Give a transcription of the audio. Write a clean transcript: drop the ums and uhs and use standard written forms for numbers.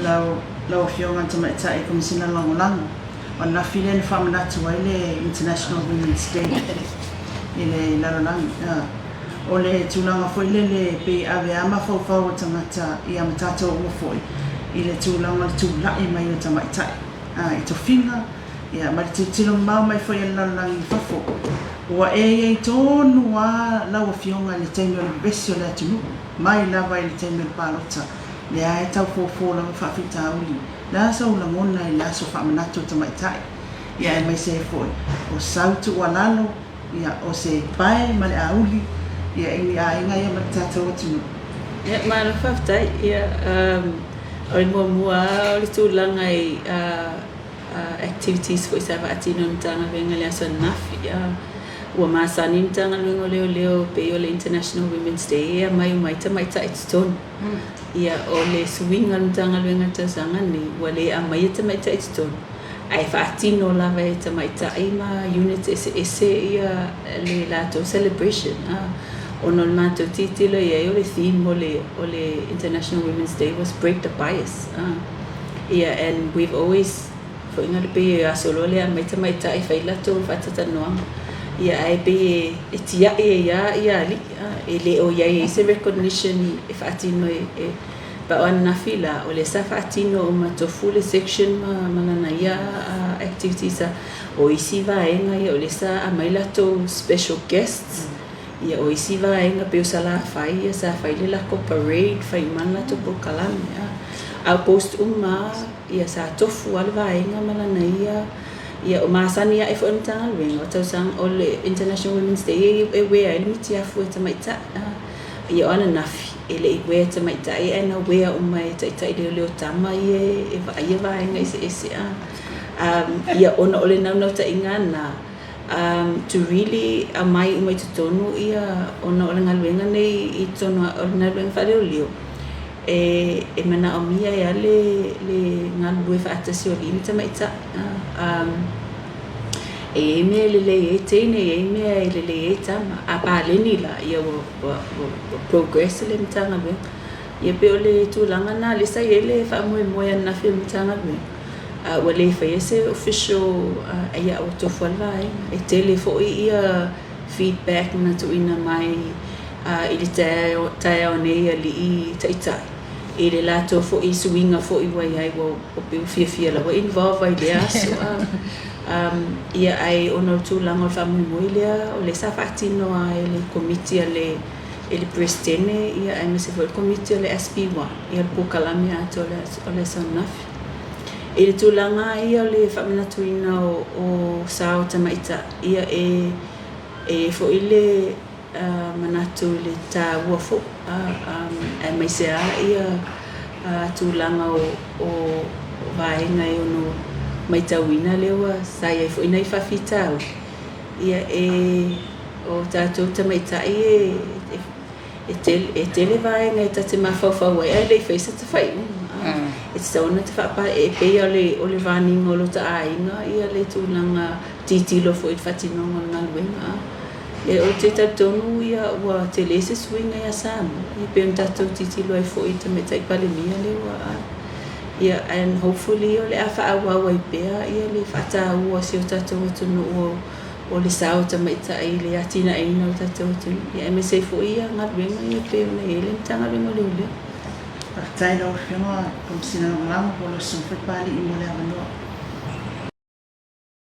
Lau Afioga i le Tamaitai Komesina Lagolago, o ananafi lea na faamanatu ai le International Women's Day i le lalolagi. O le tulaga foi lele e pei e ave lava mafaufau o tagata ia ma tatou uma foi i le tulaga o le tulai mai o tamaitai i tofiga ia ma le tilotilo mamao mai foi a le lalolagi i fafo. Ua e i ai tonu lava lau Afioga i le taimi o le vevesi o le atunuu, mai lava i le taimi o le palota, lea e tau fofo lava faafitauli. Le a sou lagona i le aso faamanatu o tamaitai, ia aemaise ai foi o sau tuualalo, ia o se pae ma le auli ia i ni aiga ia ma le tatou atunuu. Ia, malo faafetai. Ia, o le muamua lava o le tulaga i activities foi sa faatino e le Matagaluega i le aso ananafi. Ua masani le Matagaluega o Leoleo e pei o le International Women's Day e aumai uma ai tamaitai i totonu. Ia, o le suiga o le Matagaluega i le tausaga lenei, ua le aumaia tamaitai i totonu, ae faatino lava e tamaitai ma units eseese ia le latou celebration. Ona o le matou tilotilo i ai, o le theme o le International Women's Day was break the bias. Ia, and we've always foi na le pei e aso loa le aumai tamaitai fai latou faatatalanoaga. Ia, ae pei e tiai ai lava ia alii, e le o i ai ai se recognition e faatino e pa o ananafi la, o lea sa faatino uma tofu le section ma lana ia activities o isi vaega ia o lea sa aumai latou special guests. Ia, o isi vaega pei o Salafai, ia sa fai le latou parade, fai uma le latou polokalame. A o post uma ia sa tofu lava le vaega ma lana ia. Ia, o masani ae foi o le Matagaluega o tausaga o le International Women's Day e uea ai le mitiafu e tamaitai. Ia, o ananafi e le i uea e tamaitai ae na uea uma e taitai leoleo tama ia e vaaia vaega eseese. Ia, ona o le naunautaiga lena to really aumai uma i totonu ia ona o le galuega nei i totonu o le galuega faaleoleo e manaomia ai lava le galulue faatasi o alii ma tamaitai. E i ai mea e lelei ai teine, e i ai mea e lelei ai tama. A paleni la, ia ua progress le Matagaluega. Ia pei o le tulaga lena lea sa i ai le faamoemoe ananafi o le Matagaluega. Ua le faia se official, ia ua tofu lava le vaega. E tele foi ia feedback na tuuina mai i le taeao nei alii taitai i le latou foi suiga foi ua i ai ua pei ua fiafia lava involve ai i lea aso. Ia, ae ona o le tulaga o le faamoemoe lea, o lea sa faatino lava e le komiti a le e le Peresetene, ia aemaise foi le komiti o le SPY, ia le polokalame atoa o le aso ananafi. I le tulaga ia o le faamanatuina o sa o tamaitai, ia e i ai foi le manatu i le taua foi, aemaise lava ia tulaga o vaega e ono matauina lea ua sa i ai foi nai faafitauli. Ia, e o tatou tamaitai e tele vaega e ta te mafaufau ai ae le i faia se tafaiuga. E tatau ona ta e pei o le vaniga o lota aiga ia le tulaga tilotilo foi i le faatinoga o le galuega. Ia, ou te talitonu ia ua tele se suiga ia Samoa, ia pei ona tatou tilotilo ai foi i le Tamaitai Palemia lea ua ia, and hopefully o le a faaauau ai pea ia le faataua o si o tatou atunuu o le sao o tamaitai i le atinaeina o le tatou atunuu, ia aemaise ai foi ia galuega ia pei ona i ai le Matagaluega o Leoleo. Faafetai lau Afioga Komesina Lagolago po o lau Susuga foi Papalii mo le avanoa.